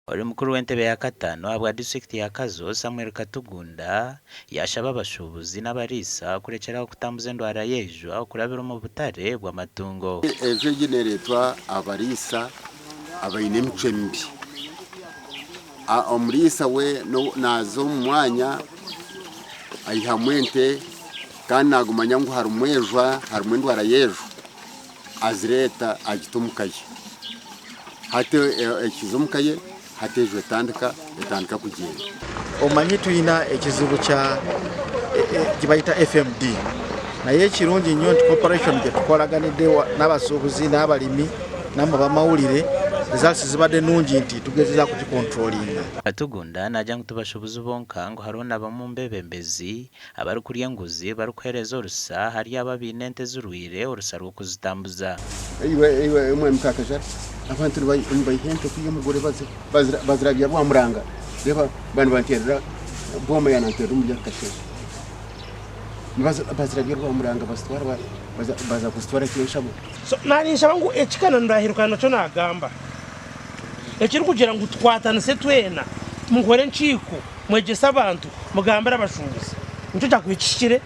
Ori mukuru w'entebe ya katano ahabwa disiturikiti ya Kazo, Samuel Katugunda yaashaba abashuubuzi n'abariisa kurekyeraho kutambuza endwara y'ejwa okurabira omu butare bw'amatungo. Enju egi neereetwa abariisa abaine emicwe mibi. Omuriisa we naaza omu mwanya aihamu ente kandi naagumanya ngu harimu ejwa, harimu endwara y'ejwa. Azireeta agita omu ka ye. Hati ekiza omu ka ye, hati enju etandika etandika kugyenda. Omanyi twina ekizibu kya ekibayita FMD naye ekirungi nnyo nti cooperation gyetukolaganidde n'abasuubuzi n'abalimi namwe abamawulire results zibadde nungi nti tugezeza kugikontrolinga. Katugunda naagira ngu tibashuubuzi bonka ngu hariho na bamwe omu beebembezi Abarikurya enguzi barikuheereza orusa ahari abo abaine ente ezirwaire orusa rw'okuzitambuza. Iwe iwe mwami Kakajara, abantu nibaiha ente kwiha omugore bazirabya Rwamuranga, reeba baba nibanteerera booma yananteerera omuri aka kasheeshe. Bazirabya Rwamuranga bazitwara baza kuzitwara Kyenshabo. So naninshaba ngu eki kana ndaheruka nakyo nagamba ekirikugira ngu tukwatanise twena mukore enkiiko Mwegyese abantu, mugambire abashuubuzi. Nikyo kyakubaire kihikire,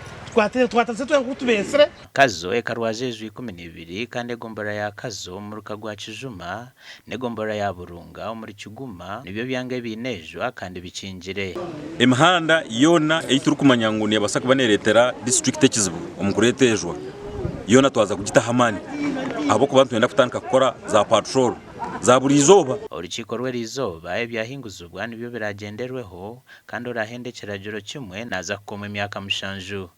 tukwatanise twena nk'oku tubeetsire. Kazo ekarwaza enju 12 kandi egomborora ya Kazo omu muruka gwa Kijuma n'egomborora ya Burunga omuri Kiguma nibyo byanga ebiine ejwa kandi bikingire. Emihanda yoona ei turikumanya ngu neebaasa kuba neereetera disiturikiti ekizibu omu kureeta ejwa yoona twaza kugitaho amaani ahabw'okuba nitwenda kutandika kukora za patrol. za buri izooba. Orukiiko rw'erizooba ebyahinguzibwa nibyo biragyenderweho kandi orahenda ekiragiro kimwe naaza kukomwa emyaka mushanju.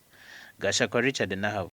Gashakwa Richard Nahabwe.